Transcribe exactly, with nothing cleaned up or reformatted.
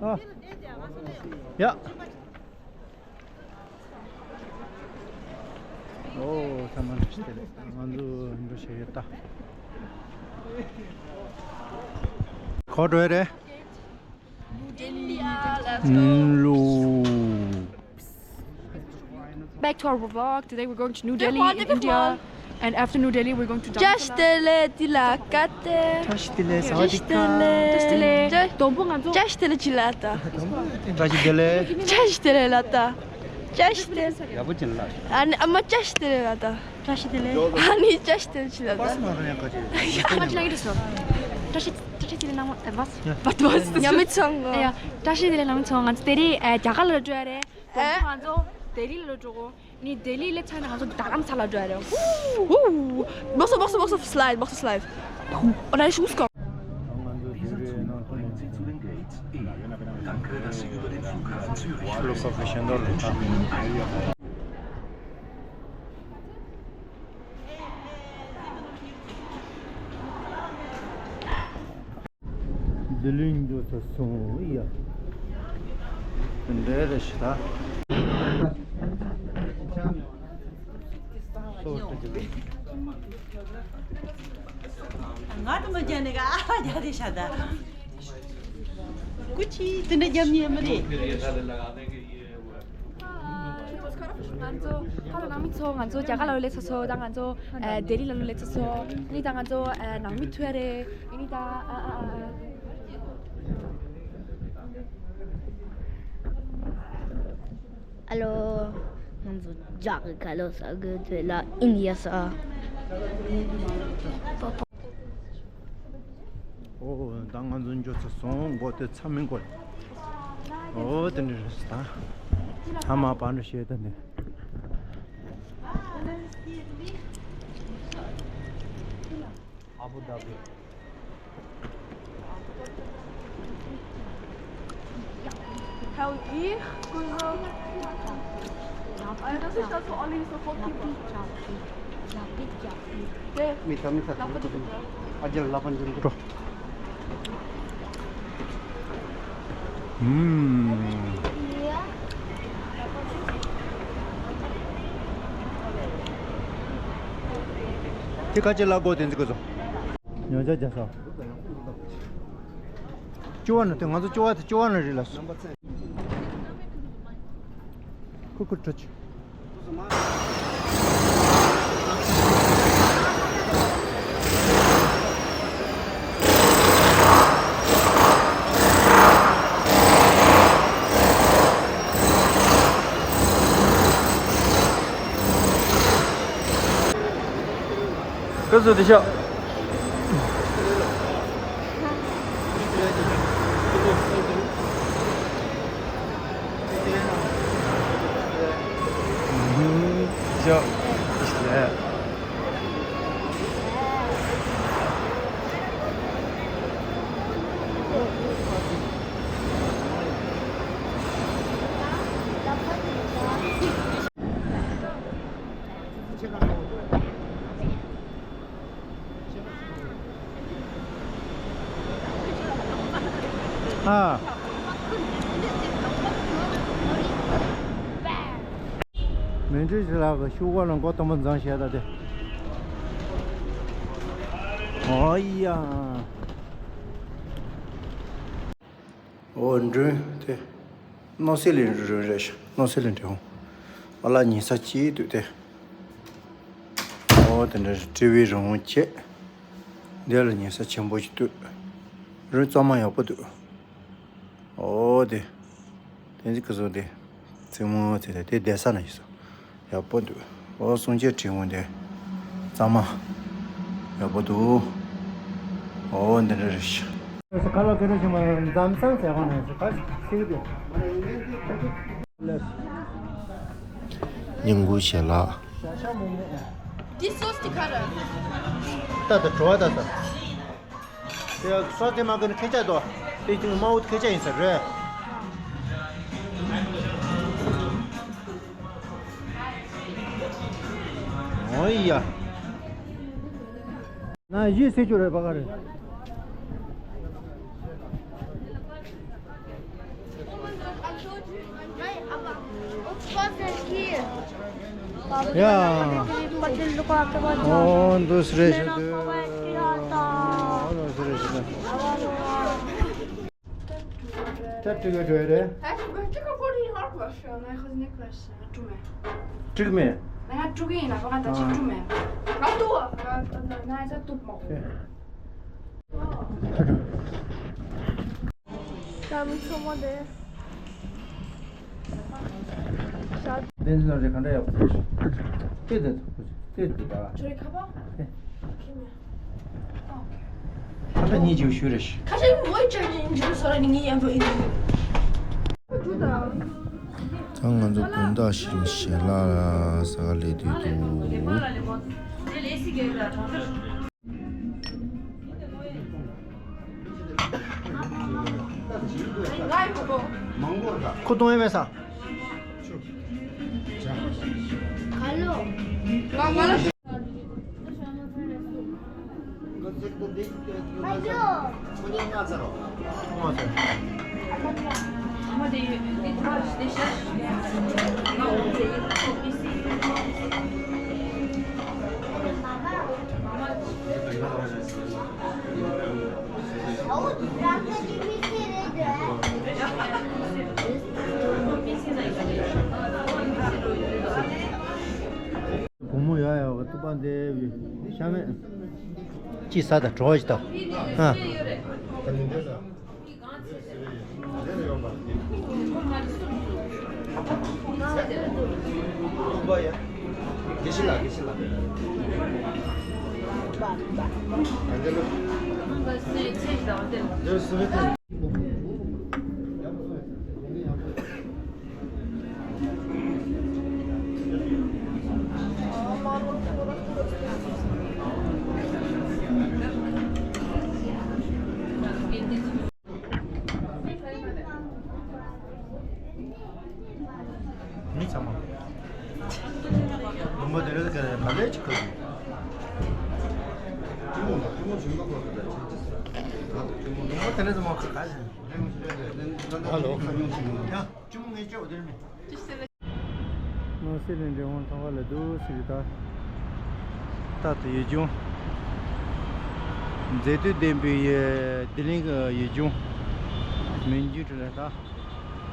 ཨ། ཡ། ཨོ། ཐ་མ་འདྲ་ཞིག་དེ་ལས་ང་ཚོ་འགྲོ་བྱས་ཡོད་ད། ག་པར་འགྲོ་ཡ་རེད། ལུ། Back to our vlog. Today we're going to New Delhi in India. And after New Delhi, we're going to Dharamshala. བཀྲ་ཤིས་བདེ་ལེགས། བཀྲ་ཤིས་བདེ་ལེགས། བཀྲ་ཤིས་བདེ་ལེགས། བཀྲ་ཤིས་བདེ་ལེགས། བཀྲ་ཤིས་བདེ་ལེགས། བཀྲ་ཤིས་བདེ་ལེགས། དང་པོ་ང་ཚོ། བཀྲ་ཤིས་བདེ་ལེགས་ཅི་ལ་ད། བཀྲ་ཤིས་བདེ་ལེགས། བཀྲ་ཤིས་བདེ་ལེགས་ལ་ད། བཀྲ་ཤིས་བདེ་ལེགས། ཡག་པོ་ཅན་ལ། ཨ་ནི་ཨ་མ་བཀྲ་ཤིས་བདེ་ལེགས་ལ་ད། བཀྲ་ཤིས་བདེ་ལེགས། ཨ་ནི་བཀྲ་ཤིས་བདེ་ལེགས་ཅི་ལ་ད། པཱ་སི་མ་ག་ནས་ག་ཅི། ཨ་ཅི་ལ་ཡིན་དུ་སོ། བཀྲ་ཤིས་བཀྲ་ཤིས་བདེ་ལེགས་ནང་མ་ཨ་བ། བ་བ། ཉམས་མི་ཚང་ཨ་ཡ། བཀྲ་ཤིས་བདེ་ལེགས་ནང་མི་ཚང་། ང་ཚོ་དེ་རིང་ཨ་རྒྱ་གར་ལ་འགྲོ་ཡ་རེད། ཨེ། ང་ཚོ་ལྡི་ལི་ལ་འགྲོ་གོ། ནི་ལྡི་ལི་ལ་ཚར་ནས་ང་ཚོ་རྡ་རམ་ས་ལ་འགྲོ་ཡ་རེད། ཧུ། ཧུ། Boxer, boxer, boxer, slide, boxer, slide. Oh, nice shoes go. ལྡི་ལི་འགྲོ་ཚར་སོང་ཡ། འདི་འདྲ་རེད་ཤག་ད། ང་དང་མ་རྒྱ་ནས་ག་ཨ་བ་རྒྱ་དེ་ཤ་ད། ཀུ་ཅི་དེ་འདྲ་རྒྱབ་ཉེས་མི་རེད། ང་ཚོ་ཧ་ལོ་ནང་མི་ཚོ། ང་ཚོ་རྒྱ་གར་ལ་སླེབས་ཚར་སོང་། ད་ང་ཚོ་ཨ་ལྡི་ལི་ལ་སླེབས་ཚར་སོང་། ཨ་ནི་ད་ང་ཚོ་ཨ་ནང་མི་ཐུག་ཡ་རེད། ཨ་ནི་ད་ཨ་ཨ་ཨ་ཨ། ཨ་ལོ། ང་ཚོ་རྒྱ་གར་ལ་ས་གི་དེ་ལ་ཨིན་ཡ་ས། ཨོ། ད་ང་ཚོ་འགྲོ་ཚར་སོང་། མགོ་དེ་ཚ་མི་མགོ། ཨོ་དེ་འདྲ་རེད་ད། ཐ་མ་བར་འགྲོ་བྱེད་ད་འདི། ཨ་བུ་དྷ་བི། Hell yeah. Mittha, mittha. Ajal lapan jam. ཨུམ། དེ་ཁ་ཆེ་ལ་སྒོ་དེ་འཛུགས་སོ། ཉོ་ཆ་རྒྱ་ས། ཅོ་བ་ན་དེ་ང་ཚོ་ཅོ་བ་དེ་ཅོ་བ་ན་རི་ལ་སོ། ཁུ་ཁུ་ཁྲ་ཆུ། སྐུ་གཟུགས་བདེ་ཤོག་ཨ། མེ་འདྲེ་ཞིག་ལགས་ཀྱི་ཤུགས་ཀ་ལ་མགོ་དང་པོ་འཛིང་བྱས་ད་དེ། ཨོ་ཡ། ཨོ་འདྲུ་དེ། ནོར་སྲིད་ལས་འདྲུ་རེད་ཤག་ནོར་སྲིད་ལས་འདྲུ་ཧོང་། ཨ་ལ་ཉེ་ས་ཅིག་འདུག་དེ། ཨོ་དེ་འདྲ་ཊི་ཝི་རིང་བོ་བྱས། འདི་ལ་ཉེ་ས་ཆེན་པོ་ཞིག་འདུག་རི་གཙང་མ་ཡག་པོ་འདུག་ཨོ་དེ། དེ་ཚིག་གི་བཟོ་དེ། རྩེད་མོ་ཚེ་དེ་དེ་བསྡད་ས་ན་ཞིག་སོ། ཡག་པོ་འདུག་ཨོ་གསུང་ཆོས་དྲི་བ་འདི། གཙང་མ། ཡག་པོ་འདུག་ཨོ་འདི་འདྲ་རེད་ཤག་ཁ་ལོ་ཁེ་རོ་ཞིག་མ་འཛམ་སང་ཟེར་བ་ན་ཞིག་ག་ཞིག་ཟེར་གི་འདུག་སྙིང་ཁུ་ཞལ་ལག་འདི་སོ་སི་ཁ་ར། ད་ད་བྲོ་བ་ད་ད། དེ་སོ་དེ་མ་གི་ནི་ཁེ་ཆ་དོ། དེ་ཅིག་མ་འུ་ཁེ་ཆ་ཡིན་ས་རེད། ཨོ་ཡ། ན་ཡི་སེ་ཅུ་རེད་པ་ག་རེད། ཡ། འོ་འདུག་སེ་རེད་ཤག་འདུག་འོ་འདུག་སེ་རེད་ཤག་འདུག་ད་ཀྲིག་ག་འགྲོ་ཡ་རེད། ཀྲིག་མེད། ང་ཀྲུག་ཡིན་ན་ང་ད་ཅིག་ཀྲུག་མེད། ང་ཏུ་ང་ང་ང་ད་ཏུ་མོ། ཀ་མི་ཚོ་མོ་དེ། བདེན་ཚིག་ནོར་བྱེད་གང་འདྲ་ཡག་པོ་ཞིག་ལྟོས་དང་ཐུག་པོ་ཞིག་ལྟོས་དང་ད། ཁྱོད་ཁ་པར། ཨེ། ཁྱེད་མེད། ཁ་པར་གཉིས་ཅིག་ཞུ་རེ་ཞིག་ཁ་ཤས་ངོ་ཅག་ཅིག་ཡིན་ཅིག་སོ་ར་ནི་ངའི་ཡན་པོ་ཡིན། ད་ང་ཚོ་དགོང་དག་ཞིག་ཞལ་ལག་ཟ་ག་སླེབས་བསྡད་འདུག་ཁོ་གཏོང་ཡས་མེད་ས། བུ་མོ་ཡག་ཡག་གི་ཏུ་པ་འདེབས་ཤ་མེད། ཅི་ཟ་ད་གྲོགས་ཤིག་ད། ཨ། དགེ་བཤེས་ལགས། དགེ་བཤེས་ལགས། མི་ཚང་མ། ལུང་པ་དེ་རེད་ག་རེ་ག་ལེ་ཅིག་ཁོ། ལུང་པ་དེ་རེད་ཚང་མ་ཁ་ཁ་ཞིག་ཧ་ལོ། ཡ། ཅུང་ངེས་ཅོག་དེར་མེད། ནང་སྲིད་ལས་འབྲེལ་དབང་ཐང་ག་ལ་འདུག་ཟེར་གི་ད། ད་ལྟ་ཡུལ་ལྗོངས། མཛེས་སྡུག་ལྡན་པའི་ཡུལ་ལྡི་ལི་གི་ཡུལ་ལྗོངས། མི་འགྱུར་དྲི་ལ་ད།